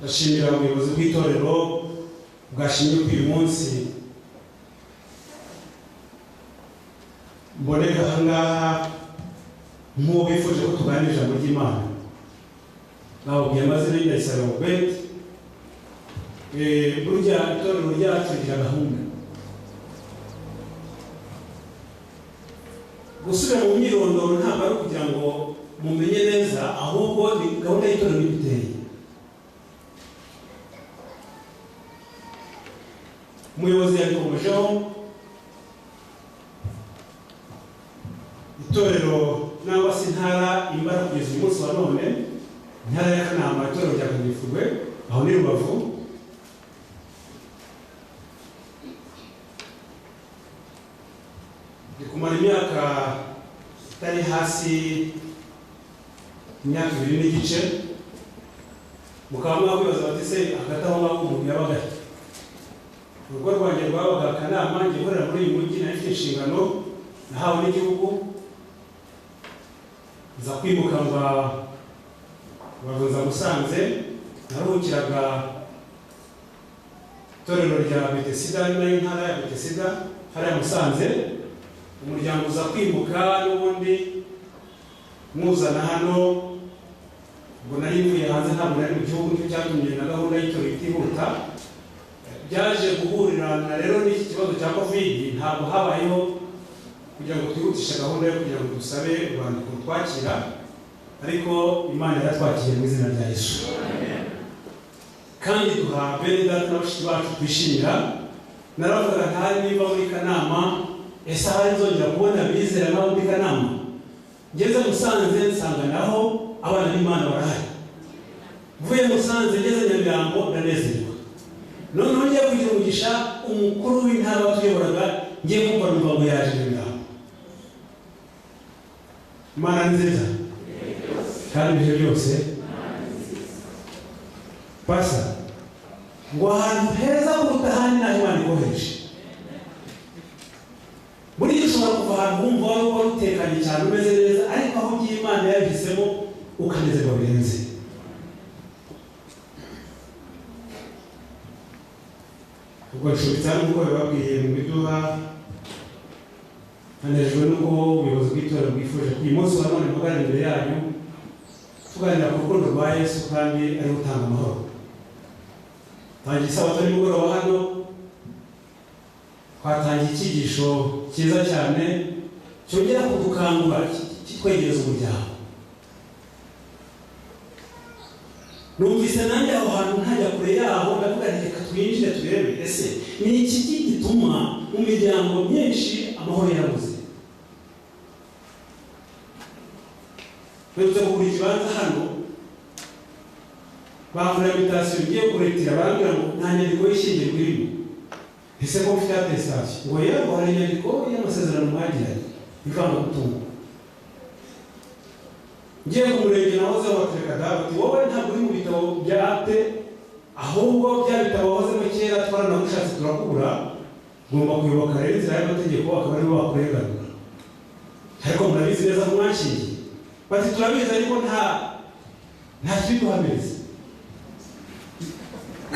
Ndashimira ubuyobozi bw'itorero bwashimye ko uyu munsi mboneka aha ngaha nk'uwo bifuje ko tuganira ijambo ry'Imana. Nababwiye amazina y'Indayisaba Robert. Burya itorero ryacu rigira gahunda. Gusubira mu myirondoro ntabwo ari ukugira ngo mumenye neza, ahubwo ni gahunda y'itorero n'ibiteye. Umuyobozi yabikomejeho, itorero nangwa se intara imbara kugeza uyu munsi wa none, intara ya Kanama, itorero rya Kanyifurwe, aho ni Rubavu. Ndi kumara imyaka itari hasi imyaka 2 n'igice, mukaba mwakwibaza bati se hagati aho ngaho umuntu yabaga he? Urugo rwanjye rwabaga Kanama, njye nkorera muri uyu mujyi, nari mfite inshingano nahawe n'igihugu, nza kwimuka mva Rubavu nza Musanze, naruhukiraga itorero rya Betesida, nayo intara ya Betesida hariya Musanze. Umuryango uza kwimuka n'ubundi mwuzana hano, ubwo nari mvuye hanze ntabwo nari mu gihugu, nicyo cyatumye na gahunda y'itorero itihuta. Byaje guhurirana rero n'iki kibazo cya Covid, ntabwo habayeho kugira ngo twihutishe gahunda yo kugira ngo dusabe urwandiko twakira, ariko Imana yaratwakiriye mu izina rya Yesu. Kandi duha bene data na bashiki bacu twishimira. Naravugaga ntari niba muri Kanama, ese ahari nzongera kubona abizera nabo muri Kanama? Ngeze Musanze nsanga naho abana b'Imana barahari. Mvuye Musanze ngeze Nyamirambo ndanezerwa. Noneho ngiye kugira umugisha, umukuru w'intara watuyoboraga ngiye kumva numva ngo yaje Nyamirambo. Imana ni nziza kandi ibihe byose. Pasa ngo ahantu heza kuruta ahandi naho Imana ikohereje. Buriya ushobora kuva ahantu wumva wari utekanye cyane umeze neza, ariko aho ugiye Imana yabihisemo ukanezerwa birenze. Ubwo nshubitse hano nk'uko bababwiye mu miduha, hanejejwe n'uko ubuyobozi bw'itorero bwifuje ko uyu munsi wa none mpagarara imbere yanyu tuganira ku rukundo rwa Yesu kandi ari gutanga amahoro. Tangiye isabato nimugoroba hano, twatangiye icyigisho cyiza cyane cyongera kudukangura, kitwegereza umuryango. Numvise nanjye aho hantu ntajya kure yaho, ndavuga nti reka twinjire turebe ese ni iki gituma mu miryango myinshi amahoro yarabuze. Mperutse kugura ikibanza hano, bangurira invitation ngiye kuretira, barambwira ngo nta nyandiko y'ishyingirwa irimo. Ese ko mfite attestation? Ngo yego, hari inyandiko y'amasezerano mwagiranye ivangamutungo. Ngiye ku murenge nahoze batereka dawe ati wowe ntabwo uri mu bitabo bya acte, ahubwo bya bitabo wahozemo kera twaranagushatse turakubura, ugomba kuyoboka rero inzira y'amategeko akaba aribo bakurenganura. Ariko murabizi neza ko mwanshingiye. Bati turabizi ariko nta kibiduhamiriza.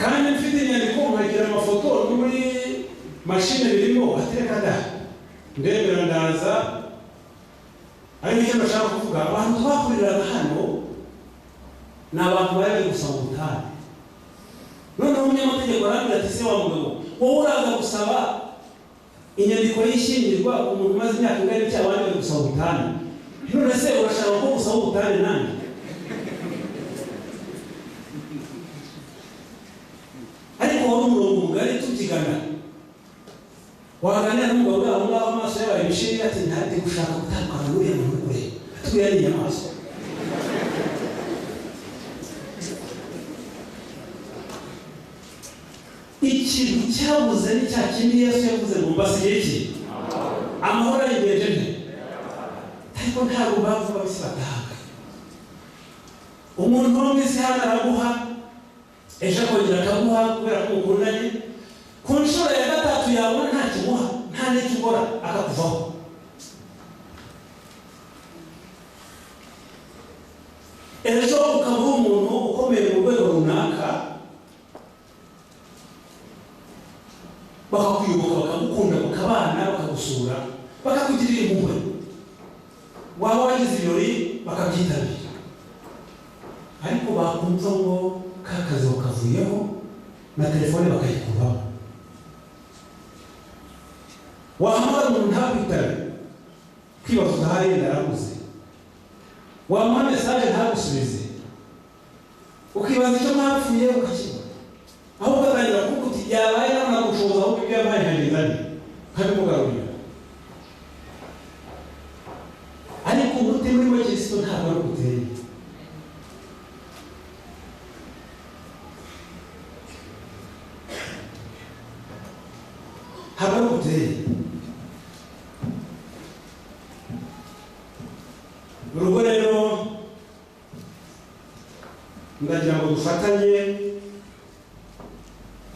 Kandi mfite inyandiko nkagira amafoto no muri mashine birimo, atereka da ndemera ndaza. Ariko icyo ndashaka kuvuga, abantu twakoreraga hano ni abantu bari bari gusaba ubutane. Noneho umunyamategeko arambwira ati se wa mugabo, wowe uraza gusaba inyandiko y'ishyingirwa umuntu umaze imyaka ingana iki abandi bari gusaba ubutane, none se urashaka ko gusaba ubutane nanjye? Ariko wari umurongo mugari tubyigana, waganira n'umugabo aho ngaho amaso yabaye ibishiri, ati ntabwo gushaka gutandukana n'uriya muntu uri kure, atubwira ni inyamaswa. Ikintu cyabuze ni cya kindi Yesu yavuze ngo mbasigiye iki? Amahoro ayigenje nte? Ariko ntabwo bavuga bisi batanga. Umuntu wo mu isi hano araguha, ejo akongera akaguha kubera ko mukundanye, ku nshuro ya gatatu yabona nta kimuha, nta n'icyo ukora, akakuvaho. Ejo ukaba uri umuntu ukomeye mu rwego runaka, Bakakuyoboka, bakagukunda, mukabana, bakagusura, bakakugirira impuhwe, waba wagize ibirori bakabyitabira. Ariko bakumva ngo ka kazi bakavuyeho na telefone bakayikuraho, wahamagara umuntu ntakwitabe, kwibaza udahari yenda arahuze, wamuha message ntagusubize, ukibaza icyo mwapfuye ukakibura, ahubwo ugatangira kuvuga uti yabaye nabona gushoboza, ahubwo ibyo yampaye nkagenda nte nkabimugarurira. Ariko umutima urimo Kristo ntabwo ari uguteye. Ntabwo ari uguteye. Urugo rero ndagira ngo dufatanye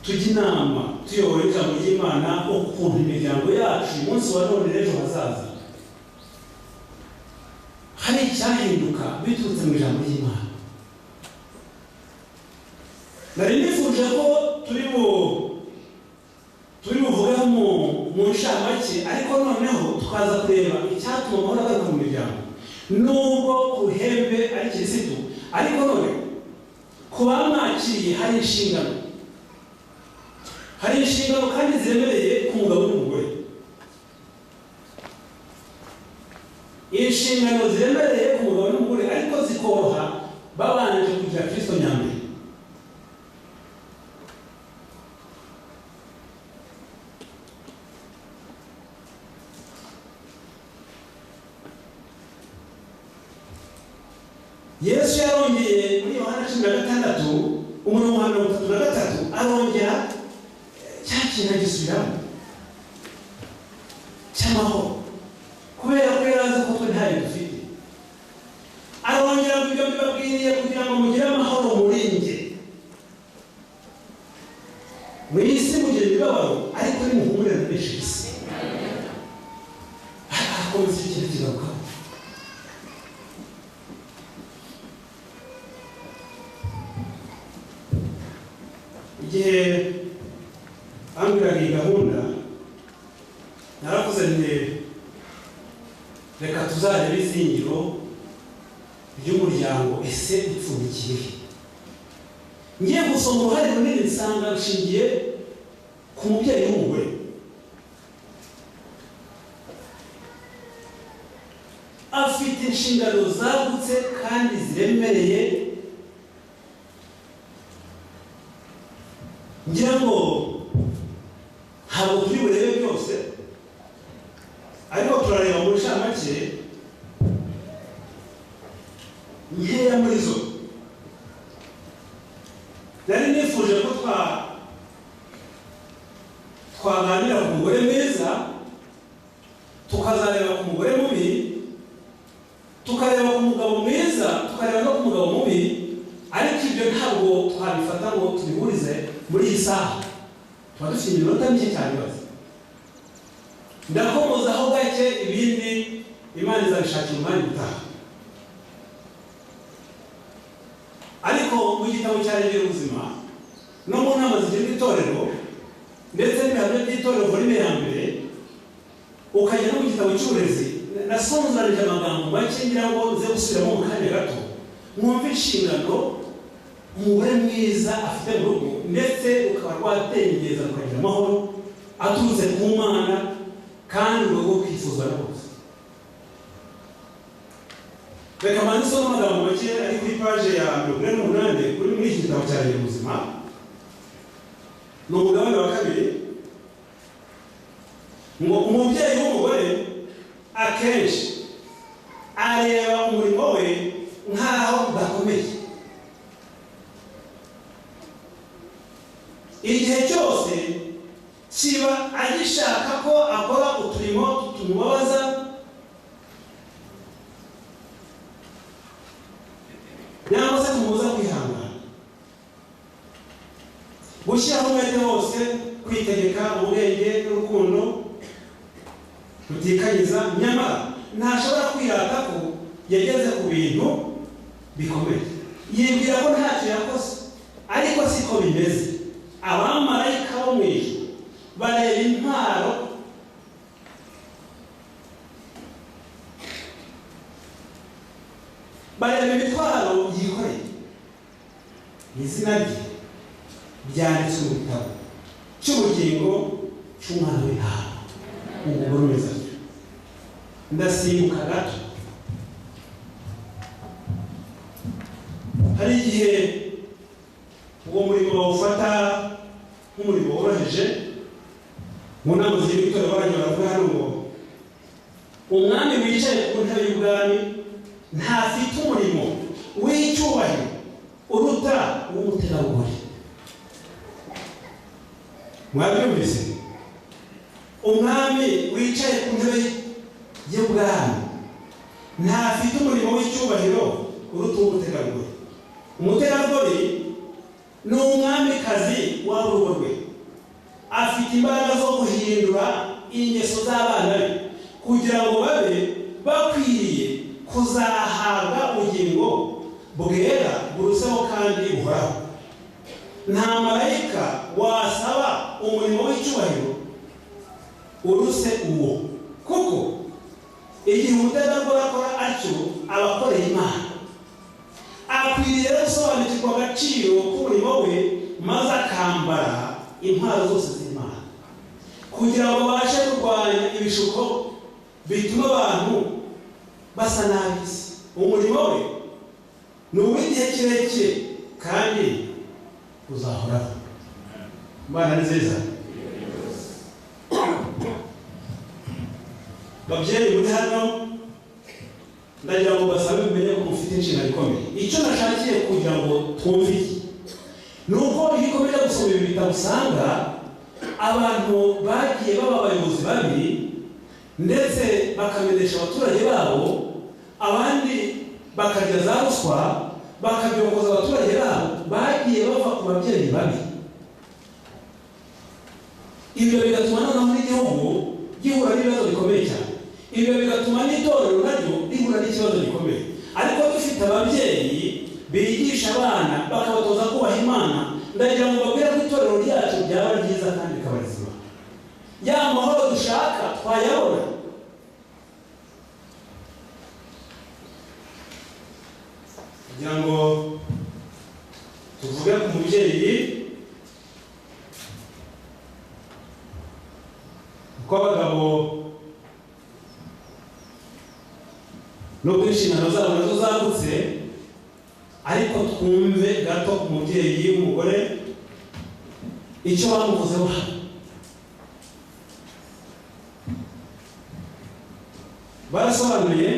tujye inama, tuyobora ijambo ry'Imana ukuntu imiryango yacu umunsi wa none n'ejo hazaza hari icyahinduka biturutse mu ijambo ry'Imana. Nari nifuje ko turi buvugeho mu nshamake, ariko noneho tukaza kureba icyatuma amahoro agaruka mu miryango. Nubwo ku ruhembe ari Kirisitu, ariko none ku bamwakiriye hari inshingano, hari inshingano kandi ziremereye ku mugabo n'umugore. Inshingano ziremereye ku mugabo n'umugore, ariko zikoroha babanje kugira Kristo nyambere. Yesu yarongeye muri Yohana 16 umurongo wa 33, arongera cya kintu agisubiramo cy'amahoro, kubera ko yari azi ko twe ntayo dufite. Arongera ngo ibyo mbibabwiriye kugira ngo mugire amahoro muri njye. Mu isi mugira imibabaro, ariko nimuhumure nanesheje isi. Arakomeza icyo kintu kigarukaho. Igihe bambwiraga iyi gahunda naravuze nti reka tuzarebe izingiro ry'umuryango ese ipfundikiye he. Ngiye gusoma uruhare runini nsanga rushingiye ku mubyeyi w'umugore. Afite inshingano zagutse kandi ziremereye. Ngira ngo ntabwo turi burebe byose, ariko turareba mu nshamake nkeya muri zo. Nari nifuje ko twaganira ku mugore mwiza, tukazareba ku mugore mubi, tukareba ku mugabo mwiza, tukareba no ku mugabo mubi, ariko ibyo ntabwo twabifata ngo tubihurize muri iyi saha. Tuba dufite iminota mike cyane bazi. Ndakomozaho gake, ibindi Imana izabishakira umwanya utaha. Ariko mu gitabo cya Regera Ubuzima no mu nama zigirwa itorero ndetse n'ibihamya by'itorero volume ya mbere, ukajya no mu gitabo cy'uburezi, nasonzanije amagambo make ngira ngo nze gusubiramo mu kanya gato, mwumve inshingano umugore mwiza afite mu rugo, ndetse ukaba rwatengeza rukagira amahoro aturutse ku Mana kandi urwo kwifuzwa na bose. Reka mbanze nsome amagambo make ari kuri paje ya 48 kuri muri iki gitabo cya Regera Ubuzima. Ni umugabane wa kabiri, ngo umubyeyi w'umugore akenshi areba umurimo we nk'aho udakomeye. Igihe cyose kiba agishaka ko akora uturimo tumubabaza, cyangwa se tumubuza kwihangana, gushyiraho umwete wose, kwitegeka, ubwenge n'urukundo rutikanyiza. Nyamara ntashobora kwirata ko yageze ku bintu bikomeye. Yibwira ko ntacyo yakoze, ariko siko bimeze. Abamarayika bo mu ijuru Bareba intwaro bareba imitwaro yikoreye. Izina rye ryanditswe mu gitabo cy'ubugingo cy'umwana w'intama. Umugore umeze atyo. Ndasimbuka gato. Hari igihe uwo murimo bawufata nk'umurimo woroheje. Mu nama z'ibitora barajya baravuga hano ngo umwami wicaye ku ntebe y'ubwami ntafite umurimo w'icyubahiro uruta uw'umutegarugori. Mwabyumvise? Umwami wicaye ku ntebe y'ubwami ntafite umurimo w'icyubahiro uruta uw'umutegarugori. Umutegarugori ni umwamikazi w'urugo rwe. Afite imbaraga zo guhindura ingeso z'abana be kugira ngo babe bakwiriye kuzahabwa ubugingo bwera buruseho kandi buhoraho. Nta marayika wasaba umurimo w'icyubahiro uruse uwo, kuko igihe umutegarugori akora atyo aba akoreye Imana. Akwiriye gusobanukirwa agaciro k'umurimo we maze akambara intwaro zose z'Imana kugira ngo babashe kurwanya ibishuko bituma abantu basa nabi. Umurimo we ni uw'igihe kirekire kandi uzahoraho. Imana ni nziza. Babyeyi muri hano, ndagira ngo basabe mumenye ko mufite inshingano ikomeye. Icyo nashakiye kugira ngo twumve iki ni uko iyo ukomeje gusoma ibi bitabo usanga abantu bagiye baba abayobozi babi ndetse bakamenyesha abaturage babo, abandi bakarya za ruswa bakabyokoza abaturage babo, bagiye bava ku babyeyi babi. Ibyo bigatuma noneho n'igihugu gihura n'ibibazo bikomeye cyane. Ibyo bigatuma n'itorero naryo rihura n'ikibazo gikomeye. Ariko dufite ababyeyi bigisha abana bakabatoza kubaha Imana, ndagira ngo babwire ko itorero ryacu ryaba ryiza kandi rikaba rizima. Ya mahoro dushaka twayabona. Kugira ngo tuvuge ku mubyeyi, uko abagabo nubwo inshingano zabo nazo zagutse, ariko twumve gato ku mubyeyi w'umugore icyo bamuvuzeho hano. Barasobanuye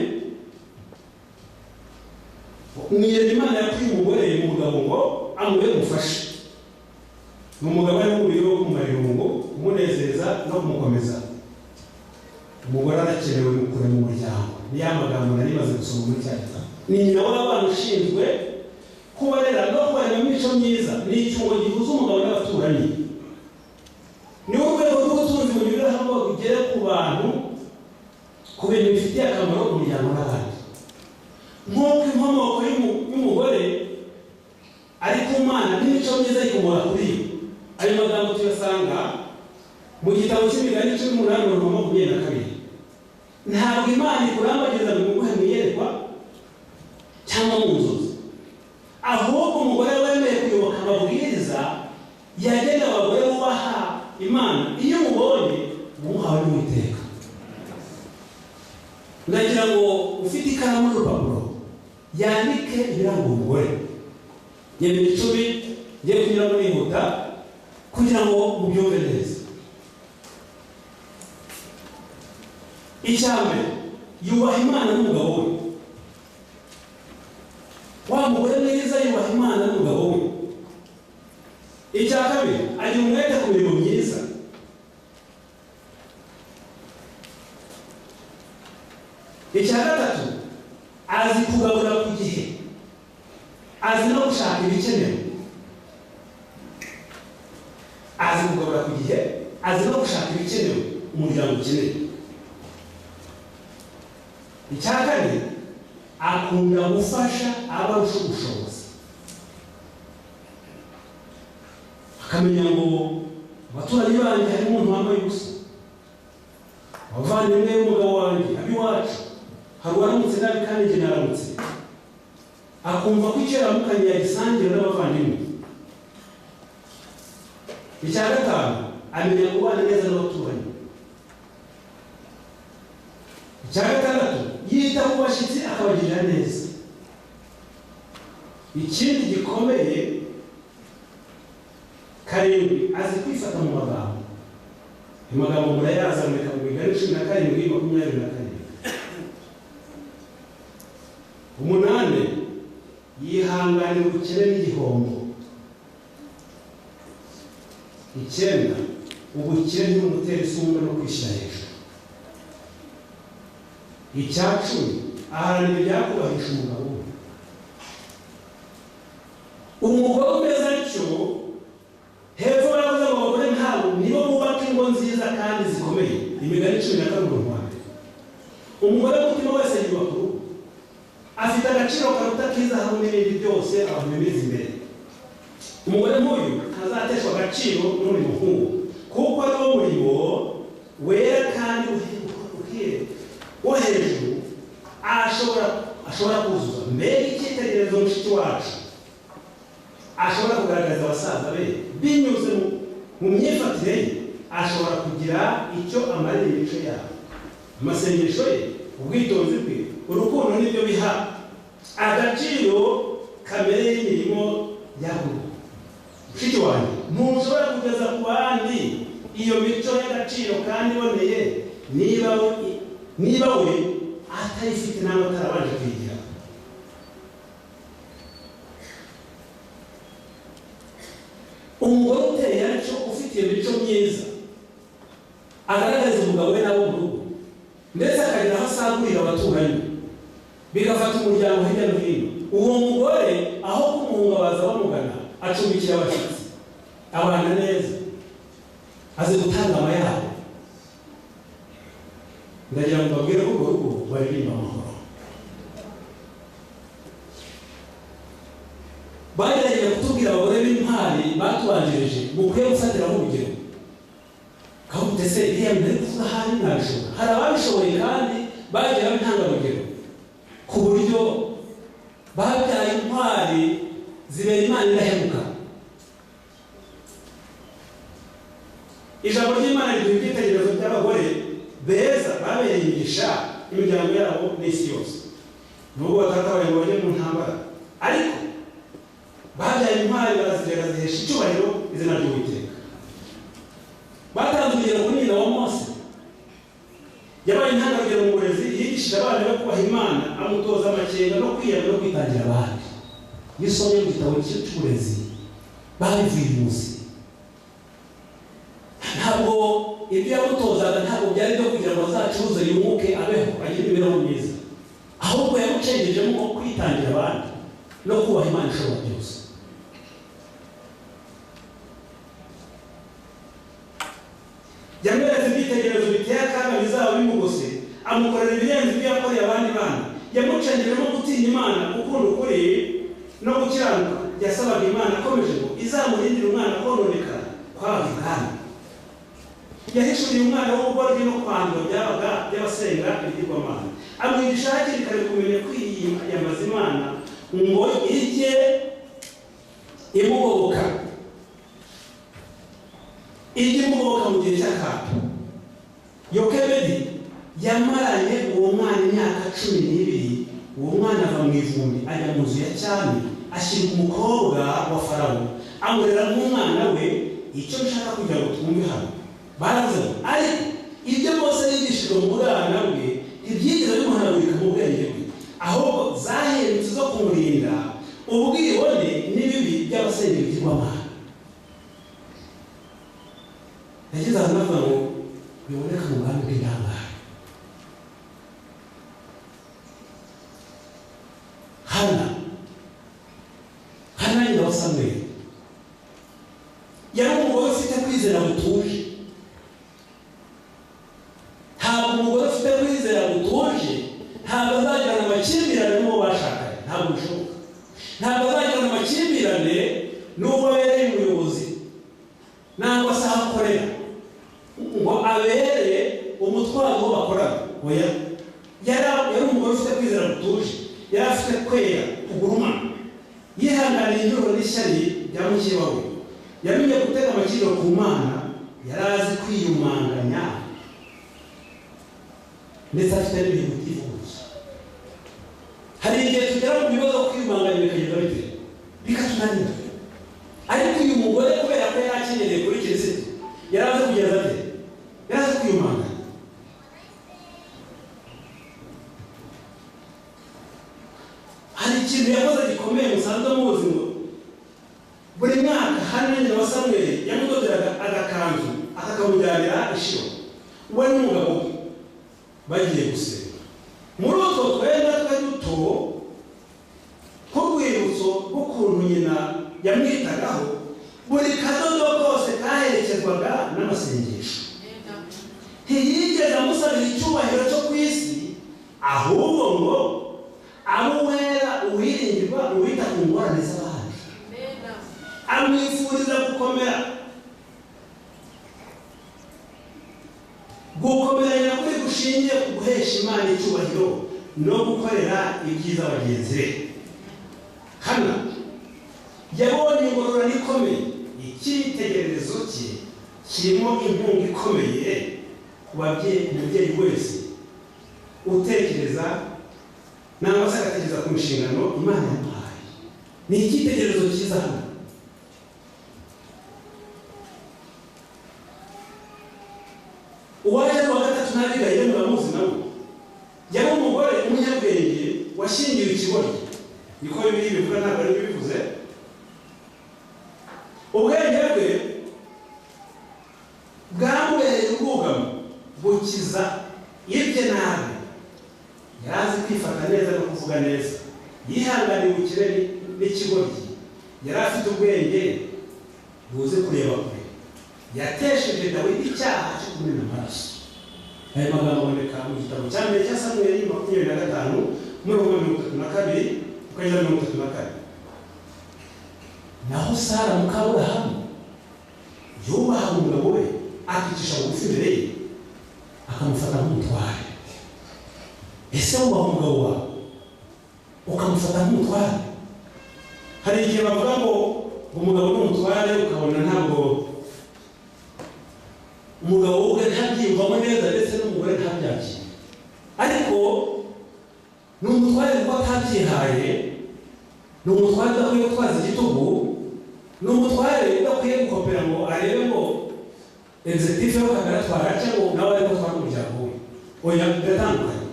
mwirema Imana yakuye umugore mu mugabo ngo amube umufashe. Ni umugabo w'umubiri wo kumara irungu, kumunezeza no kumukomeza. Umugore arakenewe mu kurema umuryango. Ni ya magambo nari maze gusoma muri cya gitabo. Ni nyina w'abana ushinzwe kubarera no kubarera imico myiza. Ni icyungo gihuza umugabo n'abaturanyi. Ni urwego rw'ubutunzi bunyurira hamwe bugere ku bantu ku bintu bifitiye akamaro umuryango n'abandi. Nk'uko inkomoko y'umugore ari ku Mana n'imico myiza ikomora kuri yo. Ayo magambo tuyasanga mu gitabo cy'Imigani 18:22. Ntabwo Imana ikurambagiza ngo iguhe mu iyerekwa cyangwa mu nzozi, ahubwo umugore wemeye kuyoboka amabwiriza yagenewe abagore bubaha Imana, iyo umubonye umuhawe n'Uwiteka. Ndagira ngo ufite ikaramu n'urupapuro yandike ibiranga umugore. Ibintu 10 ngiye kunyuramo nihuta kugira ngo mubyumve neza. Icya mbere, yubaha Imana n'umugabo we. Wa mugore mwiza yubaha Imana n'umugabo we. Icya kabiri, agira umwete ku mirimo myiza. Icya gatatu, azi kugabura ku gihe, azi no gushaka ibikenewe. Azi kugabura ku gihe, azi no gushaka ibikenewe umuryango ukeneye. Icya kane, akunda gufasha abarusha ubushobozi. Akamenya ngo Abaturanyi banjye harimo umuntu wambaye ubusa, abavandimwe b'umugabo wanjye, ab'iwacu, hari uwaramutse nabi kandi njye naramutse, akumva ko icyo yaramukanye yagisangira n'abavandimwe. Icya gatanu, amenya kubana neza n'abaturanyi. Icya gatandatu, yita ku bashyitsi akabagirira neza. Ikindi gikomeye, karindwi, azi kwifata mu magambo. Amagambo murayazi, aboneka mu Migani 17:27. 8, yihanganira ubukene n'igihombo. 9, ubukene ntibumutera isumba no kwishyira hejuru. 10, aharanira ibyakubahisha umugabo we. Umugore umeze atyo, hepfo baravuze ngo abagore nk'abo nibo bubaka ingo nziza kandi zikomeye. Imigani 12. Umugore w'umutima wese yubaka urugo, afite agaciro karuta k'izahabu n'ibindi byose abantu bemeza imbere. Umugore nk'uyu ntazateshwa agaciro n'umurimo nk'uwo, kuko ari wo murimo wera kandi wo hejuru ashobora kuzuza. Mbega icyitegererezo mushiki wacu ashobora kugaragaza abasaza be binyuze mu myifatire ye! Ashobora kugira icyo amarira imico yabo, amasengesho ye, ubwitonzi bwe, urukundo, nibyo biha agaciro kamere y'imirimo yabo. Mushiki wanjye, ntushobora kugeza ku bandi iyo mico y'agaciro kandi iboneye niba we atayifite nangwa atarabanje kuyigira. Umugore uteye atyo, ufite iyo mico myiza agaragariza umugabo we n'abo mu rugo, ndetse akagira aho asagurira abaturanyi, bigafata umuryango hirya no hino. Uwo mugore aho kumuhunga baza bamugana, acumbikira abashyitsi, abana neza, azi gutanga amayabo. Ndagira ngo mbabwire ko urwo rugo baririmba amahoro. Bagerageje kutubwira abagore b'intwari batubanjirije mukwiye gufatiraho urugero. Kavuze se iriya bintu ari kuvuga ahari nabishobora? Hari ababishoboye kandi bagiye baba intangarugero, ku buryo babyaye intwari zibera Imana indahemuka. Ijambo ry'Imana riduha ibyitegererezo by'abagore beza babereye imigisha imiryango yabo n'isi yose. Nubwo batatabaye ngo bajye mu ntambara, ariko babyaye intwari barazirera, zihesha icyubahiro izina ry'Uwiteka. Batanze urugero kuri nyina wa Mose, yabaye intangarugero mu burezi, yigishije abana be kubaha Imana, amutoza amakenga no kwiyanga no kwitangira abandi. Iyo usomye mu gitabo cy'uburezi babivuye imuzi. Ntabwo ibyo yamutozaga ntabwo byari byo kugira ngo azacuruze yunguke abeho agire imibereho myiza, ahubwo yamucengejemo kwitangira abandi no kubaha Imana ishobora byose. Yamweretse ibyitegererezo biteye akaga bizaba bimugose, amukorera ibirenze ibyo yakoreye abandi bana. Yamucengejemo gutinya Imana, gukunda ukuri no gukiranuka. Yasabaga Imana akomeje ngo izamurindire umwana kononekara kwabaga ibwami. Yahishuriye umwana w'ubugoryi no kwandura byabaga by'abasenga ibigirwamana, amwigisha hakiri kare kumenya kwiyambaza Imana ngo ijye imugoboka, ijye imugoboka mu gihe cy'akato. Yokebedi yamaranye uwo mwana imyaka 12. Uwo mwana ava mu ivumbi ajya mu nzu ya cyami, ashyirwa umukobwa wa Farawo, amurera nk'umwana we. Icyo nshaka kugira ngo twumve hano, baravuze ngo ariko ibyo Mose yigishijwe mu bwana bwe ntibyigeze bimuhanagurika mu bwenge bwe, ahubwo zahindutse zo kumurinda ubwibone n'ibibi by'abasenga ibigirwamana. Yagize ahantu avuga ngo biboneka mu bwami bw'indangare. Hana nyina wa Samweli yari umugore ufite kwizera gutuje. Ntabwo umugore ufite kwizera gutuje ntabwo azagirana amakimbirane n'uwo bashakanye, ntabwo bishoboka. Ntabwo azagirana amakimbirane n'uwo abereye umuyobozi nangwa se aho akorera. ntiyabikorera ngo abere umutwaro wo bakorana. Oya, yari umugore ufite kwizera gutuje, yari afite kwera kugurumana, yihanganiye imibabaro n'ishyari bya mukeba we, yamenye gutega amakiriro ku Mana, yari azi kwiyumanganya ndetse afite n'ibintu byivuguruza. Hari igihe tugera mu bibazo kwiyumanganya bikagenda bite, bikatunanira. Ariko uyu mugore kubera ko yari akenyereye kuri Kristo, yari azi kugeza ate, yari azi kwiyumanganya. Hari ikintu yakoze gikomeye musanzwe muzi, ngo buri mwaka Hana nyina wa Samweli yamudoderaga agakanzu akakamujyanira i Shilo, we n'umugabo we bagiye gusenga. Muri utwo twenda twe duto nk'urwibutso rw'ukuntu nyina yamwitagaho, buri kadodo kose kaherekezwaga n'amasengesho. Ntiyigeze amusabira icyubahiro cyo ku isi, ahubwo ngo abe uwera, uwiringirwa, uwita ku ngorane z'abandi. Amwifuriza gukomera, gukomera nyakuri gushingiye ku guhesha Imana icyubahiro no gukorera ibyiza bagenzi be. Hana yabonye ingororano ikomeye. Icyitegererezo cye kirimo inkunga ikomeye ku mubyeyi wese utekereza nangwa se agatekereza ku nshingano Imana yamuhaye. Ni icyitegererezo cyiza hano. Uwaje wa gatatu n'Abigayili muramuzi nawe, yari umugore umunyabwenge washyingiwe ikigoryi, niko Bibiliya bivuga, ntabwo ari bivuze. Ubwenge bwe bwamubereye ubwugamo bukiza ibye nabi. Yari azi kwifata neza no kuvuga neza, yihanganiye ubukene n'ikigoryi, yari afite ubwenge buzi kureba kure. Yatesheje Dawidi icyaha cyo kumena amaraso. Aya magambo aboneka mu gitabo cya mbere cya Samweli 25 umurongo 32 ukageza 34. Naho Sara muka Aburahamu yubahaga umugabo we, akicisha bugufi imbere ye, akamufata nk'umutware. Ese wubaha umugabo wawe ukamufata nk'umutware? Hari igihe bavuga ngo umugabo ni umutware, ukabona ntabwo umugabo we ntabyiyumvamo neza, ndetse n'umugore ntabyakira. Ariko ni umutware kuko atabyihaye, ni umutware udakwiye gutwaza igitugu, ni umutware udakwiye gukopera ngo arebe ngo executive yo kagaratwara cyangwa nawe ariko atwara umuryango we. Oya, biratandukanye.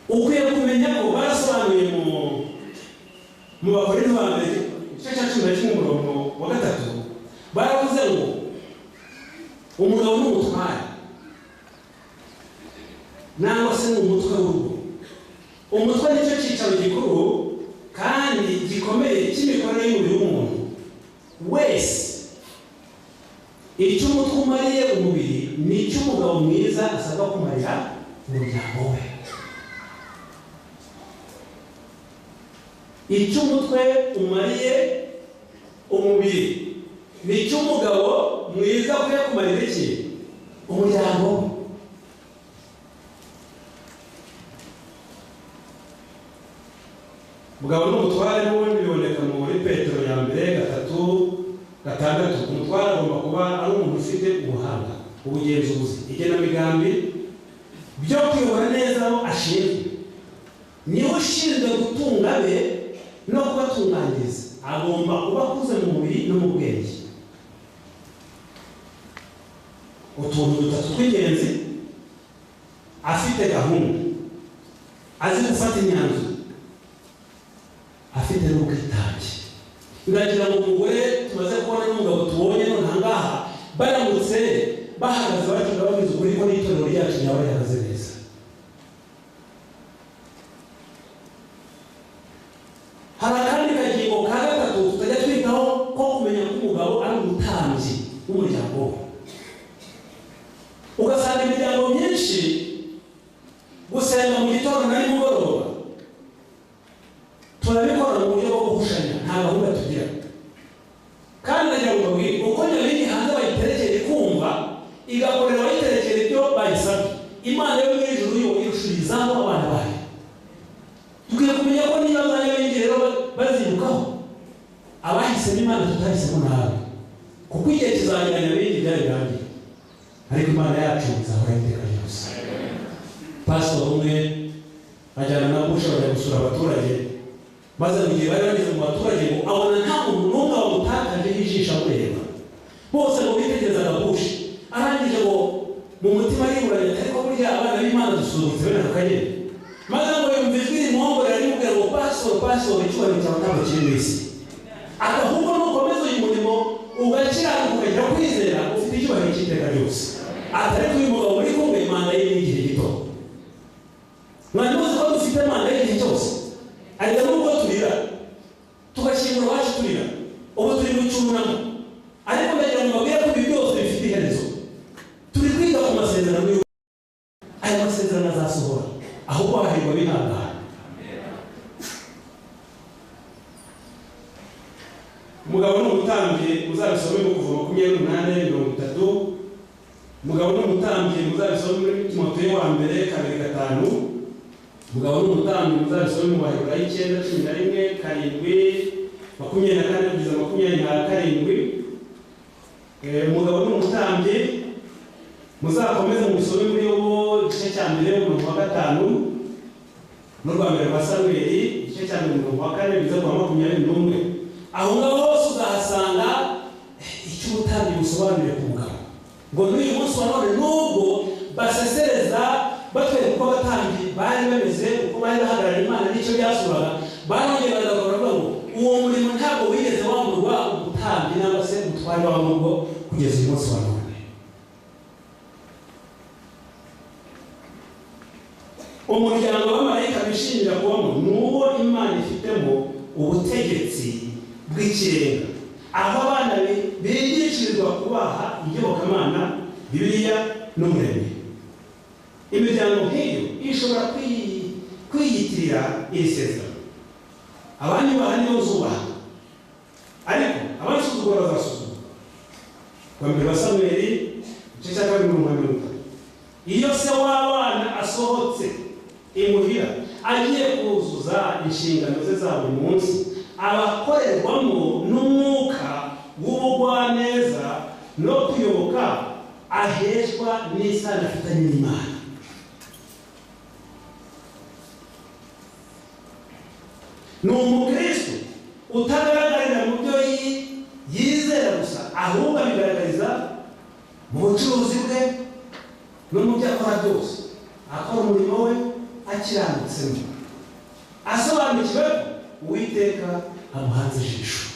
Ukwiye kumenya ko barasobanuye mu Bakorinto ba mbere igice cya 11 umurongo wa 3, baravuze ngo umugabo ni umutware nangwa se ni umutwe w'urugo. Umutwe nicyo cyicaro gikuru kandi gikomeye cy'imikorere y'umubiri w'umuntu wese. Icyo umutwe umariye umubiri ni icyo umugabo mwiza asabwa kumarira umuryango we. Icyo umutwe umariye umubiri ni icyo umugabo mwiza akwiye kumarira iki? Umuryango we. Mugabo n'umutware n'ubundi biboneka muri Petero ya mbere 3:6. Umutware agomba kuba ari umuntu ufite ubuhanga, ubugenzuzi, igenamigambi byo kuyobora neza abo ashinzwe. Niwe ushinzwe gutunga be no kubatunganyiriza. Agomba kuba akuze mu mubiri no mu bwenge. Utuntu dutatu tw'ingenzi: afite gahunda, azi gufata imyanzuro, afite n'ubwitange. Ndagira ngo umugore tumaze kubona n'umugabo tubonye none aha ngaha baramutse bahagaze batyo, babizi ukuri ko n'itorero ryacu ryaba rihagaze neza. Hari akandi kagingo ka gatatu tutajya twitaho ko kumenya ko umugabo ari umutambyi w'umuryango we. Ugasanga imiryango myinshi gusenga mu gitondo na nimugoroba turabikora mu buryo bwo guhushanya, nta gahunda tugira. Kandi ndagira ngo mbabwire uko Igakorera abayiterekera ibyo bayisabye. Imana yo mu ijuru yo irushirizaho abana bayo. Dukwiye kumenya ko niba za Nyabingi rero bazirukaho, abahisemo Imana tutahisemo nabi, kuko igihe kizagera Nyabingi byari birangiye, ariko Imana yacu izahora iteka ryose. Pastor umwe ajyana na Bush bajya gusura abaturage, maze mu gihe bari bageze mu baturage ngo abona nta muntu n'umwe wamutakajeho ijisho amureba, bose ngo bitegerezaga Bush. Arangije ngo mu mutima ariburanya, ariko burya abana b'Imana dusuhutse bene aka kageni. Maze ngo yumva ijwi rimwongorera rimubwira ngo pastor, pastor, icyubahiro cyawe ntabwo kiri mu isi, ahubwo nukomeza uyu murimo ugakiranuka ukagira kwizera, ufite icyubahiro cy'iteka ryose. Atari ko uyu mugabo muri kumwe manda ye ni igihe gito. Mwari muzi ko dufite manda y'igihe cyose, ariko nubwo turira tugashyingura abacu turira, ubu turi mu cyunamo, ariko ndagira ngo mbabwire ko ibi byose bifite iherezo. Turi kwiga ku masezerano y'ubu, aya masezerano azasohora, ahubwo hahirwa bihangana. Umugabo ni umutambyi, muzabisome mu Kuva 28:30. Umugabo ni umutambyi, muzabisome muri Timoteyo wa mbere 2:5. Umugabo ni umutambyi, muzabisome mu Baheburayo 9:11, 7, 24 kugeza 27. Umugabo ni umutambyi, muzakomeze musome muri Yobu igice cya 1 umurongo wa 5, n'urwa mbere rwa Samweli igice cya 1 umurongo wa 4 kugeza ku wa 21. Aho ngaho hose uzahasanga icyo ubutambyi busobanuye ku mugabo. Ngo n'uyu munsi wa none nubwo basesereza batwereka uko abatambyi bari bameze, uko bari bahagarariye Imana n'icyo byasuraga, barongera bagaruka baravuga ngo uwo murimo ntabwo wigeze wamburwa ubutambyi cyangwa se umutware w'amaboko kugeza uyu munsi wa none. Umuryango w'abamarayika bishimira kubamo ni uwo Imana ifitemo ubutegetsi bw'ikirenga, aho abana bigishirizwa kubaha iyobokamana, Bibiliya n'Umuremyi. Imiryango nk'iyo ishobora kwiyitirira iri sezerano. Abanyubaha nibo nzubaha, ariko abansuzugura bazasuzugurwa. Kwa mbere wa Samweli igice cya 2 umurongo wa 30. Iyo se w'abana asohotse imuhira agiye kuzuza inshingano ze za buri munsi, abakorerwamo n'umwuka w'ubugwaneza no kuyoboka aheshwa n'isano afitanye n'Imana. Ni umukristo utagaragarira mu byo yizera gusa, ahubwo abigaragariza mu bucuruzi bwe no mu byo akora byose. Akora umurimo we akiranutsemo, asobanukiwe ko Uwiteka amuhanze ijisho.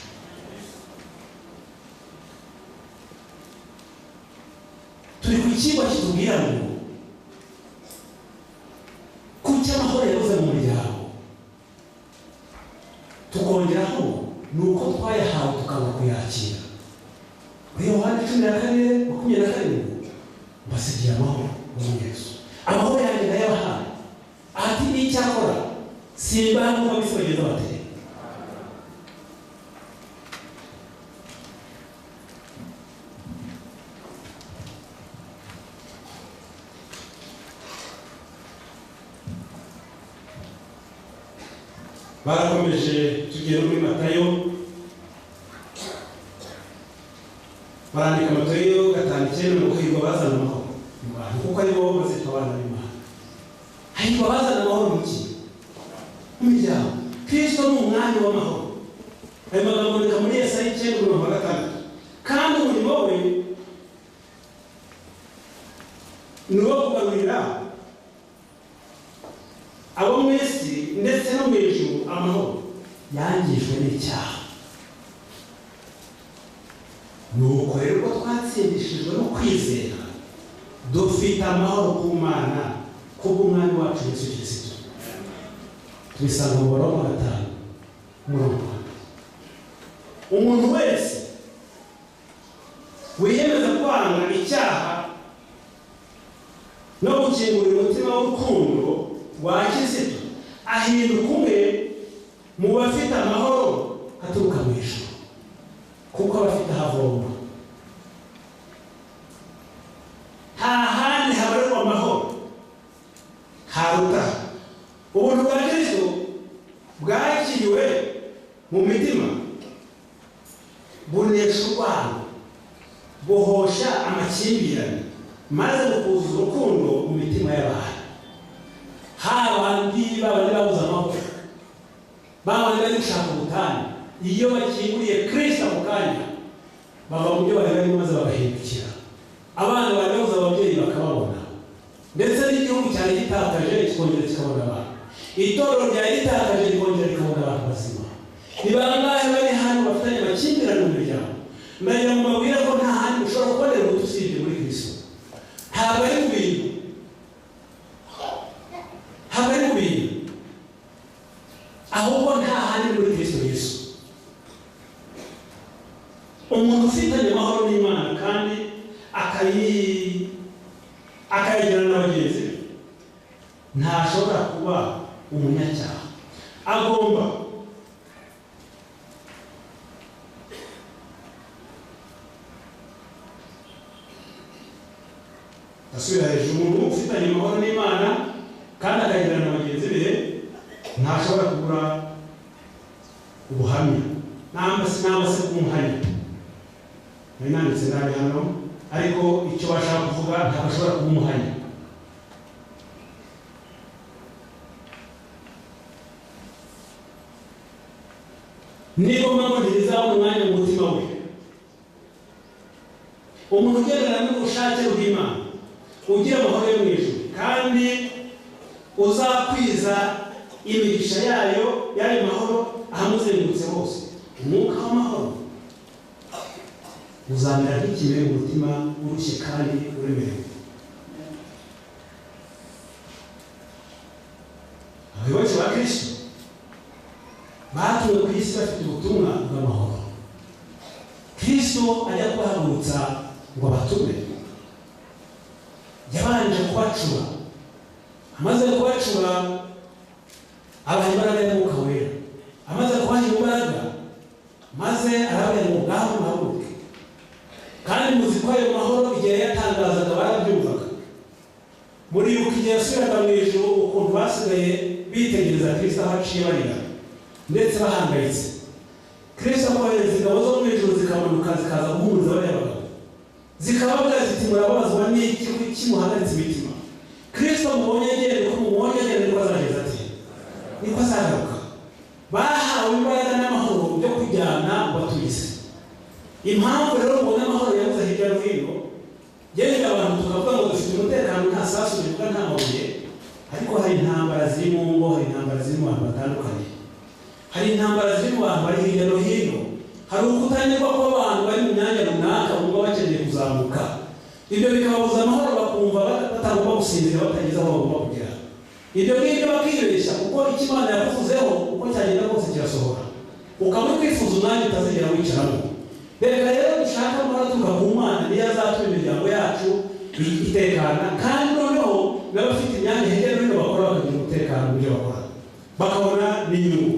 Turi ku kigo kitubwira ngo kuki amahoro yabuze mu muryango, tukongeraho ni uko twayahawe tukanga kuyakira. Muri Yohana 14:27 mbasigiye amahoro muri Yesu, amahoro yanjye ndayabahaye, ati n'icyakora simbaha nk'uko ab'isi bagenda bateye. Barakomeje tugiye muri Matayo, barandika Matayo 5:9 ngo hahirwa abazana amahoro mu bantu, kuko ari bo bazitwa abana b'Imana. Hahirwa abazana amahoro mu ki? Mu miryango. Kristo ni umwami w'amahoro. Ayo magambo aboneka muri Yesaya 9:6. Kandi umurimo we ni uwo kugarurira abo mu isi ndetse no mu ijuru amahoro yangijwe n'icyaha. Nuko rero ubwo twatsindishijwe no kwizera, dufite amahoro ku Mana kubw'Umwami wacu Yesu Kristo. Tubisanga mu Baroma 5:1. Umuntu wese wiyemeza kwanga icyaha no gukingurira umutima w'urukundo rwa Kristo ahinduka umwe mu bafite amahoro aturuka mu ijuru, kuko abafite ahavoma. Mu mitima, bunesha urwango, buhosha amakimbirane, maze bukuzuza urukundo mu mitima y'abantu. Habandi babandi babuze amahoro, babandi bari gushaka ubutane, iyo bakinguriye Kristo ako kanya bava mu byo bari barimo maze bagahindukira. Abana bari babuze ababyeyi bakababona, ndetse n'igihugu cyari gitakaje kikongera kikabona abantu, itorero ryari ritakaje rikongera rikabona abantu bazima. Ni bangahe bari hano bafitanye amakimbirane mu miryango? Ndagira ngo mbabwire ko nta handi ushobora kubonera umuti usibye muri Kristo. Ntabwo ari mu bintu, ntabwo ari mu bintu, ahubwo nta handi muri Kristo Yesu. Umuntu ufitanye amahoro n'Imana kandi akayagirana na bagenzi be ntashobora kuba umunyacyaha. Agomba asubira hejuru. Umuntu ufitanye amahoro n'Imana kandi akagirana na bagenzi be ntashobora kubura ubuhamya namba se kumuhanya. Nari nanditse nabi hano, ariko icyo bashaka kuvuga ntabwo ashobora kuba umuhanya. Niba mpamvu ntizabona umwanya mu mutima we. Umuntu ugendana n'ubushake bw'Imana, ugira amahoro yo mu ijuru kandi uzakwiza imigisha yayo y'ayo mahoro ahamuzengurutse hose, umwuka w'amahoro uzamera nk'ikime mu mutima urushye kandi uremerewe. Abayoboke ba Kristo batumwe ku isi bafite ubutumwa bw'amahoro. Kristo ajya kubahagurutsa ngo abatume, yabanje kubacura. Amaze kubacura abaha imbaraga y'Umwuka Wera. Amaze kubaha imbaraga, maze arababwira ngo ngaho muhaguruke. Kandi muzi ko ayo mahoro igihe yatangazaga barabyumvaga. Muri yuko igihe yasubiraga mu ijuru, ukuntu basigaye bitegereza Kristo aho aciye barira ndetse bahangayitse. Kristo akohereza ingabo zo mu ijuru zikamanuka zikaza guhumuriza bariya bagabo, zikababwira ziti murababazwa n'iki kuki muhagaritse imitima? Kristo mubonye agenda, uko mubonye agenda niko azageza ati niko azagaruka. Bahawe imbaraga n'amahoro byo kujyana mu batuye isi. Impamvu rero mubona amahoro yabuze hirya no hino, yenda abantu tukavuga ngo dufite umutekano, nta sasu rivuga, nta mabuye, ariko hari intambara ziri mu ngo, hari intambara ziri mu bantu batandukanye, hari intambara ziri mu bantu bari hirya no hino, hari ukutanyurwa kw'abantu bari mu myanya runaka bumva bakeneye kuzamuka. Ibyo bikababuza amahoro, bakumva batagomba gusinzira batageze aho bagomba kugera. Ibyo ngibyo bakibeshya, kuko icyo Imana yakuvuzeho uko cyagenda kose kirasohora. Ukaba uri kwifuza umwanya utazigera wicaramo. Reka rero dushake amahoro aturuka ku Mana, niyo azatuma imiryango yacu itekana, kandi noneho n'abafite imyanya hirya no hino bakora bakagira umutekano mu byo bakora, bakabona n'inyungu.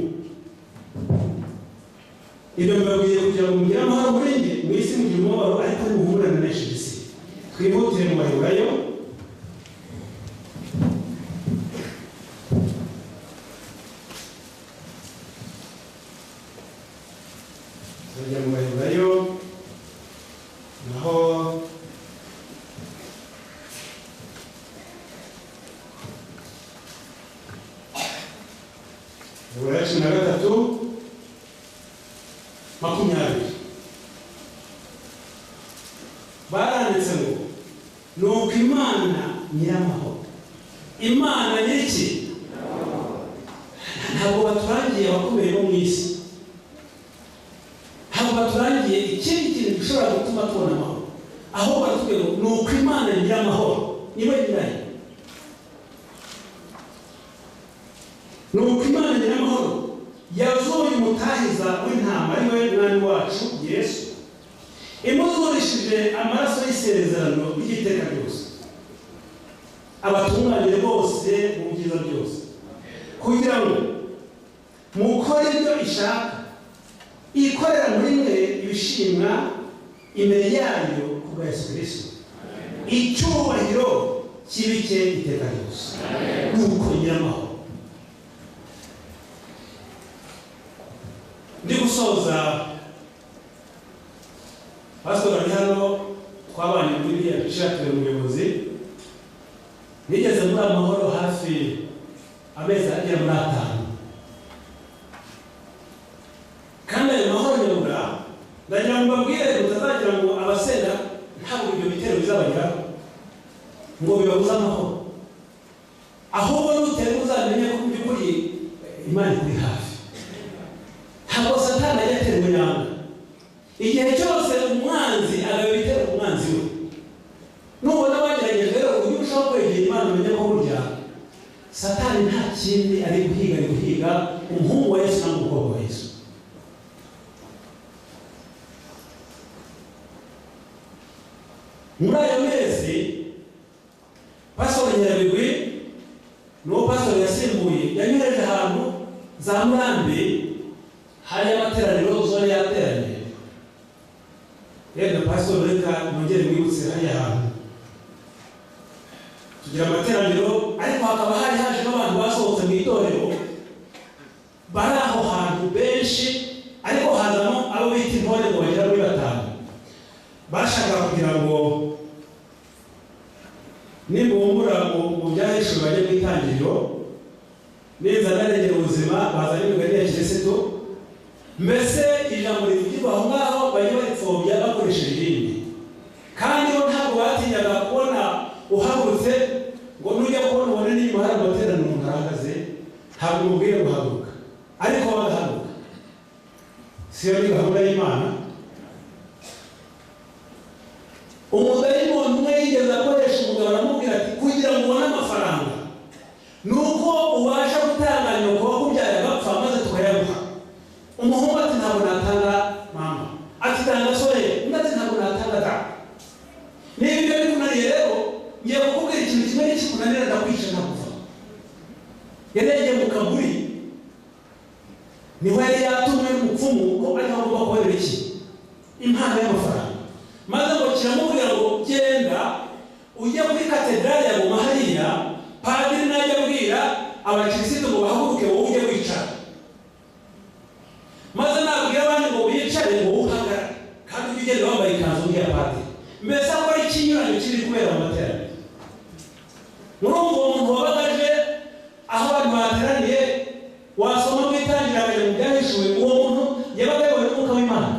Ibyo mbabwiye kugira ngo mugire amahoro muri njye. Mu isi mugira umubabaro, ariko nimuhumure nanesheje isi. Twihutire mu Baheburayo. Turajya mu Baheburayo naho Baheburayo 13:20 baranditse ngo nuko Imana nyiramahoro, Imana nyiriki. Ntabwo baturangiye abakomeye bo mu isi, ntabwo baturangiye ikindi kintu gishobora gutuma tubona amahoro, ahubwo baratubwira ngo nuko Imana nyiramahoro, niba nyirayo. Nuko Imana nyiramahoro yazuye umutahiza w'intama ari we Mwami wacu Yesu, imuzurishije amaraso y'isezerano ry'iteka ryose, abatunganye bose mu byiza byose, kugira ngo mukore ibyo ishaka, ikorera muri mwe ibishimwa imbere yayo ku bwa Yesu Kristo. Icyubahiro kibike iteka ryose. Nuko nyiramahoro. Ndi gusoza, pasitori ari hano, twabanye muri iriya bice, turi umuyobozi. Nigeze muri amahoro hafi amezi agera muri 5, kandi ayo mahoro nyabura ndagira ngo mbabwire mutazagira ngo abasenga ntabwo ibyo bitero bizabageraho ngo bibabuze amahoro, ahubwo nutera uzamenye ko mu by'ukuri Imana ikuri hafi. Ntabwo Satani ajya atera umunyanga. Igihe cyose umwanzi agaba ibitero ku mwanzi we, nubona bagerageje rero ujye urushaho kwegera Imana, umenye ko burya Satani nta kindi ari guhiga, ari guhiga umuhungu wa Yesu cyangwa umukobwa wa Yesu. Muri ayo mezi Pastor Nyirabigwi, n'uwo pastor yasimbuye, yanyureje ahantu za Murambi hari amateraniro, zone yateranye. Yenda pastor, reka nongere mwibutse, hariya hantu tugira amateraniro, ariko hakaba hari haje n'abantu basohotse mu itorero bari aho hantu benshi, ariko hazamo abo bita intore ngo bagera muri 5, bashaka kugira ngo nibumbura mu byahishwe bajye mu itangiriro, ninzana regera ubuzima bazanye imigani ya Kirisitu, mbese ijambo rivugirwa aho ngaho bajye baripfobya bakoresheje irindi. Kandi bo ntabwo batinyaga kubona uhagurutse ngo nujya kubona ubone niba hari amateraniro umuntu arahagaze, ntabwo umubwire guhaguruka, ariko bagahaguruka. Si yo ni gahunda y'Imana. Umudayimoni umwe yigeze akoresha umugabo, aramubwira ati kugira ngo ubone amafaranga nuko ubasha gutanga nyoko wakubyaye agapfa maze tukayaguha. Umuhungu ati ntabwo natanga mama, ati tanga sore, undi ati ntabwo natanga data. Niba ibyo bikunaniye rero ngiye kukubwira ikintu kimwe nikikunanira ndakwica ndakuva. Yari yagiye mu kaburi, niho yari yatumwe n'umupfumu ko ariho agomba kubonera iki impano y'amafaranga, maze ngo kiramubwira ngo genda ujye kuri katedrali ya Goma hariya, padiri najya abwira abakirisitu ngo bahaguruke, wowe ujye wicara, maze nabwira abandi ngo bicare, ngo uhagarare, kandi ujye ugenda wambaye ikanzu nk'iya padiri. Mbese akora ikinyuranyo kiri kubera mu materaniro. Murumva uwo muntu wabaga aje aho abantu bateraniye, wasoma mu itangira akajya mu byahishuwe, uwo muntu yabaga ayobowe n'umwuka w'Imana.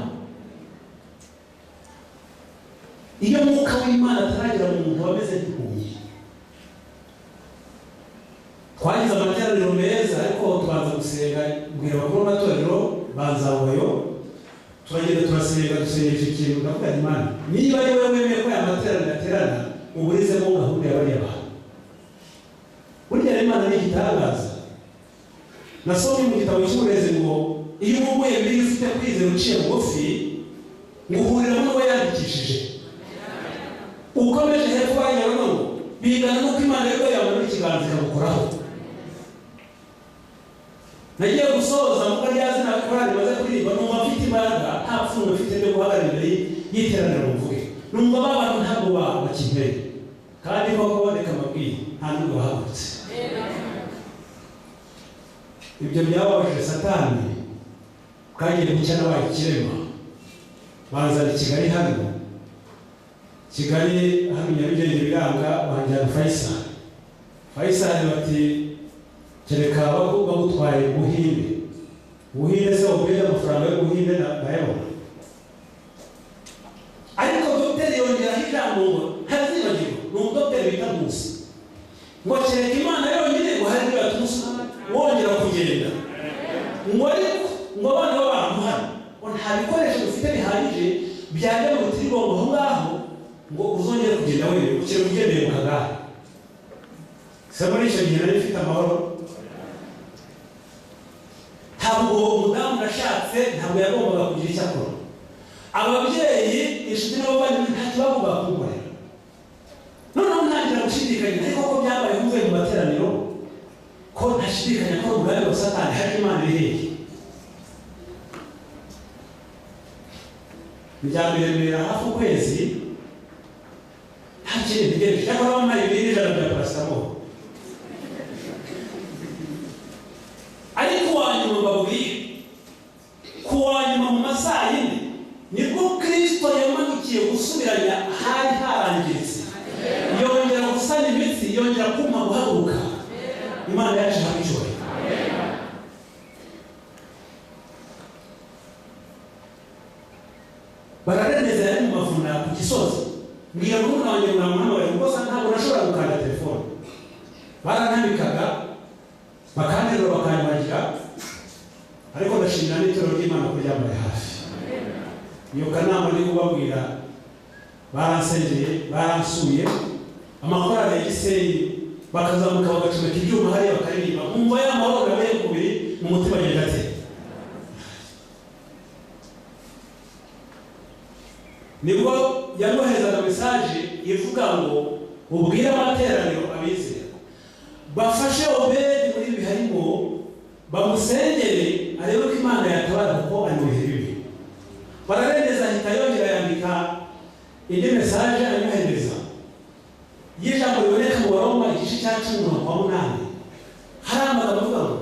Iyo umwuka w'Imana ataragera mu muntu aba ameze nk'impumyi. Twagize amateraniro meza, ariko tubanza gusenga, mbwira abakuru b'amatorero banzaboyo, turagenda turasenga, dusengesha ikintu, ndavuga nti Imana niba ari wowe wemeye ko aya materaniro aterana, uburizemo gahunda ya bariya bantu. Burya rero Imana ni igitangaza. Nasomye mu gitabo cy'uburezi ngo iyo ubumbuye Bibiliya ufite kwizera uciye bugufi, ngo uhuriramo n'uwo yandikishije. Ukomeje hepfo ya Nyabarongo, bingana n'uko Imana yo yamanura ikiganza ikagukoraho. Nagiye gusoza mvuga rya zina korali maze kuririmba, numva mfite imbaraga, nta pfunwe mfite ryo guhagarara imbere y'iteraniro mvuge. Numva ba bantu ntabwo bakinteye, kandi koko reka mbabwire nta n'umwe wahagurutse. Ibyo byababaje Satani, bwagiye gucya nabaye ikirema, banzana i Kigali hano. Kigali hano Nyarugenge biranga, banjyana Faisal. Faisal bati kereka bagutwaye Buhinde. Buhinde se ubwira amafaranga yo Buhinde ndayabona. Ariko dogiteri yongeraho ijambo ngo ntazibagirwa, ni umudogiteri bita Nkusi, ngo kereka Imana yonyine ngo hari ibyo yatuma wongera kugenda. Ngo ariko ngo abana b'abantu hano ngo nta bikoresho dufite bihagije byajya mu rutirigongo aho ngaho ngo uzongere kugenda wenyine, ukiri ugendeye mu kagare. Se muri icyo gihe nari mfite amahoro. Ntabwo uwo mudamu nashatse ntabwo yagombaga kugira icyo akora. Ababyeyi, inshuti n'abavandimwe ntacyo bagombaga kunkorera. Noneho ntangira gushidikanya, ariko ko byabaye mvuye mu materaniro, ko ntashidikanya ko umugambi wa Satani hari Imana iri hehe. Njyambiremera hafi ukwezi nta kindi ntegereje, cyakora bampaye 200 bya paracetamol. Ariko uwa nyuma mbabwire, ku yabyukiye gusubiranya hari harangiritse, yongera gusana imitsi, yongera kumpa guhaguruka. Imana yacu ihabwe icyubahiro. Bararemeza yari mu mavuna ku Gisozi. Mbwira murumuna wanjye ngo namuhamagare kuko ntabwo nashobora gukanda telefone. Baranambikaga bakanterura bakanywagira, ariko ndashimira n'itorero ry'Imana ko ryambaye hafi. Iyo kanama ndi kubabwira, baransengeye, baransuye, amakorali ya Gisenyi bakazamuka bagacomeka ibyuma hariya bakaririmba, nkumva ya mahoro nabaye ku mubiri mu mutima agenda ate. Nibwo yanyoherezaga mesaje ivuga ngo ubwire amateraniro abizera bafashe Obedi muri ibi harimo, bamusengere arebe ko Imana yatabara kuko ari mu bihe bibi. Bararendeza ahita yongera yandika indi mesaje anyohereza y'ijambo riboneka mu Baroma igice cya 10:8. Hari amagambo avuga ngo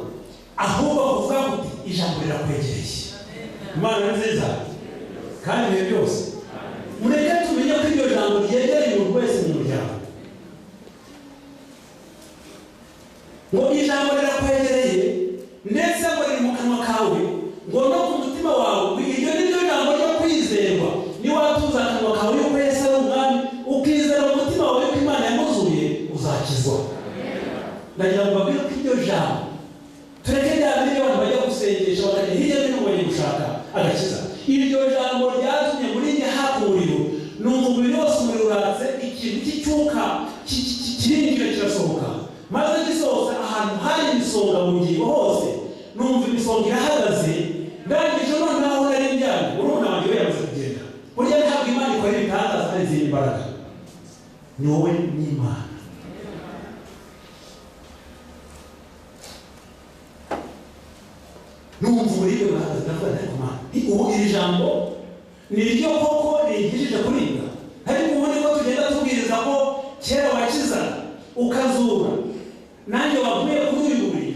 ahubwo kuvuga kuti ijambo rirakwegereye. Imana ni nziza kandi ibihe byose. Mureke tumenye ko iryo jambo ryegereye umuntu wese mu muryango. Ngo ijambo rirakwegereye ndetse ngo riri mu kanwa kawe, ngo no ku mutima wawe. Iryo ni ryo jambo ryo kwizerwa. Niwatuza akanwa kawe yuko Yesu ari Umwami, ukizera mu mutima wawe yuko Imana yamuzuye, uzakizwa. Ndagira ngo mbabwire ko iryo jambo tureke bya bindi abantu bajya gusengesha bakajya hirya no hino bajya gushaka agakiza. Iryo jambo ryatumye muri njye haka umuriro, numva umubiri wose umuriro uratse, ikintu cy'icyuka kirinjira kirasohoka, maze gisohotse ahantu hari imisonga mu ngingo hose, numva imisonga irahagaze. Ndangije noneho aho nari ndyamye, murumuna wanjye we yamaze kugenda. Burya ntabwo Imana ikora ibitangaza hari izindi mbaraga, ni wowe n'Imana. Numva uburibwe buhagaze, ndavuga nti ariko Mana, ubu iri jambo ni ryo koko rinkijije kuribwa? Ariko ubundi ko tugenda tubwiriza ko kera wakiza ukazura, nanjye wavuye kuri uyu mubiri,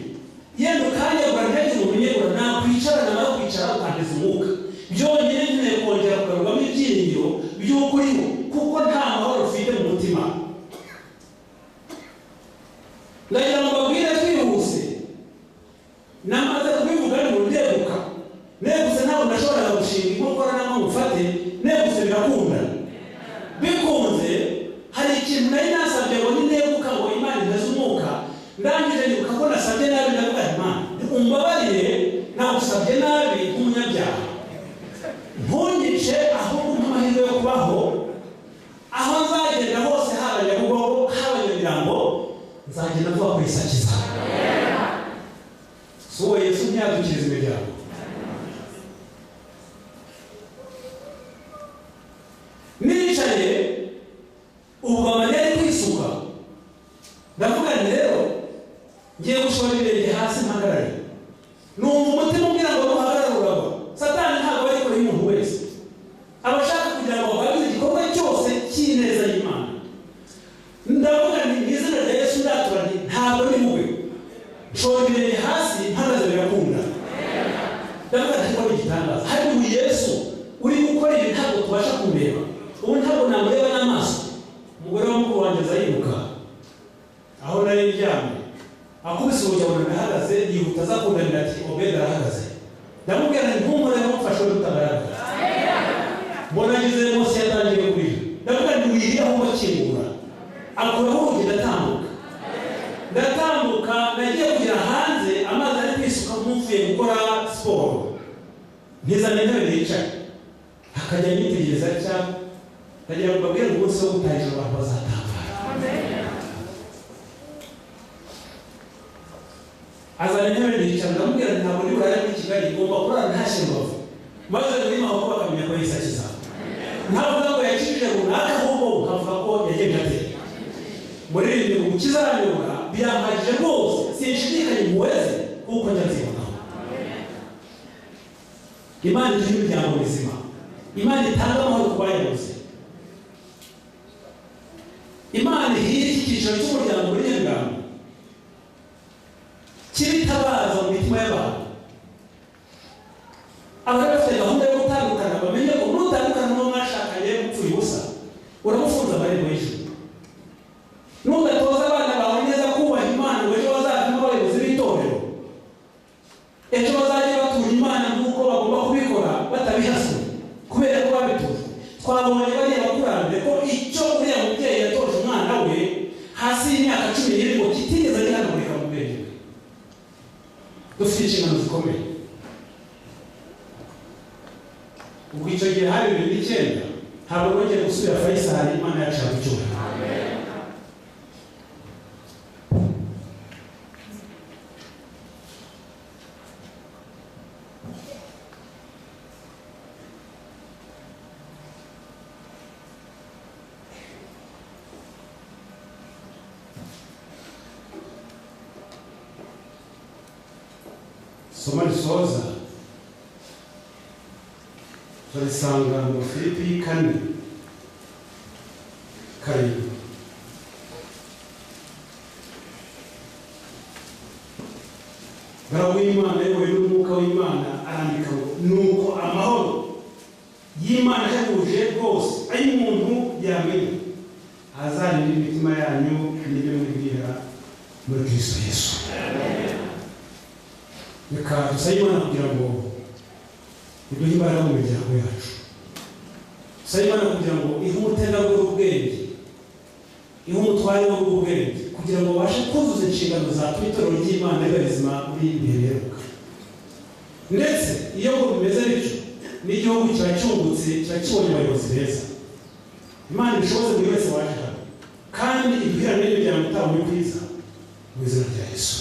yenda ukanyegura ntihagire umuntu unyegura, nakwicara namara kwicara ukandeza umwuka, byonyine nkeneye kongera kugarurwamo ibyiringiro by'uko uriho, kuko nta mahoro ufite mu mutima. Ndagira ngo mbabwire twihuse, namaze kubivuga ngo ndeguka, negutse ntabwo nashoboraga gushinga inkokora nangwa ngo mfate, negutse birakunda. Bikunze hari ikintu nari nasabye ngo nindeguka ngo Imana inteze umwuka, ndangije nibuka ko nasabye nabi, ndavuga nti Imana umbabarire, nagusabye nabi nk'umunyabyaha, ntunyice ahubwo umpe amahirwe yo kubaho, aho nzagenda hose haba Nyabugogo haba Nyamirambo, nzagenda mvuga ko Yesu akiza. Si uwo Yesu ntiyadukiriza imiryango. Nicaye ubwo amarira ari kwisuka, ndavuga nti rero ngiye gushora ibirenge hasi mpagarare. Numva umutima umbwira ngo nuhagarare uragwa. Satani ntabwo ari kure y'umuntu wese, aba ashaka kugira ngo abagize igikorwa cyose cy'ineza y'Imana. Ndavuga nti mu izina rya Yesu ndatura nti ntabwo ndi mubi, nshora ibirenge hasi mpagaze birakunda. Ndavuga nti ariko ni igitangaza, hari ubu Yesu uri gukora ibi ntabwo tubasha kumureba, ubu ntabwo namureba n'amaso. Umugore wa mukuru wanjye aza yiruka aho nari ndyamye, akubise urugi abona ndahagaze, yihuta aza kundamira ati Obedi arahagaze. Ndamubwira nti ntunkoreho mfashe uri utagaragara. Mbona agize munsi yatangiye kurira, ndavuga nti wirire ahubwo kingura. Akuraho urugi ndatambuka, ndatambuka nagiye kugera hanze amazi ari kwisuka nk'uvuye gukora siporo, ntizane intebe nicaye, akajya anyitegereza cyane. Ndagira ngo mbabwire ngo umunsi wo gutaha ijoro abantu bazatangara. Azana intebe ndicara, ndamubwira nti ntabwo ndi burare muri Kigali, ngomba kurara ntashye Rubavu, maze muri Mahoko bakamenya ko Yesu akiza. Ntavuga ngo yakijije runaka, ahubwo ukavuga ko yagenje ate. Muririmbyi ngo gukiza aranyobora birampagije rwose, sinshidikanya impuhwe ze kuko njya nzibonaho. Imana iduha imiryango mizima, Imana itanga amahoro ku bayobozi, Imana ihire iki cyiciro cy'umuryango muri Nyamirambo kibitabaza mu mitima y'abantu. Abari bafite gahunda yo gutandukana bamenye ko nutandukana n'uwo mwashakanye mupfuye Ubwo icyo gihe hari 2009, ntabwo nongeye gusubira Faisal. Imana yacu yagucyubahiro. Isomo risoza turarisanga mu Filipi 4:7. Umugaragu w'Imana ayobowe n'Umwuka w'Imana arandika ngo: "Nuko amahoro y'Imana ahebuje rwose ayo umuntu yamenya azarinda imitima yanyu n'ibyo mwibwira muri Kristo Yesu." Reka dusabe Imana kugira ngo iduhe imbaraga mu miryango yacu. Dusabe Imana kugira ngo ihe umutegarugori ubwenge, ihe umutware w'ubwenge, kugira ngo babashe kuzuza inshingano zatuma itorero ry'Imana riba rizima muri ibi bihe biheruka. Ndetse iyo ngo bimeze bityo, n'igihugu kiba cyungutse, kiba kibonye abayobozi beza. Imana ibishoboze buri wese waje hano, kandi iduhirane n'imiryango itabonye ubwiza, mu izina rya Yesu.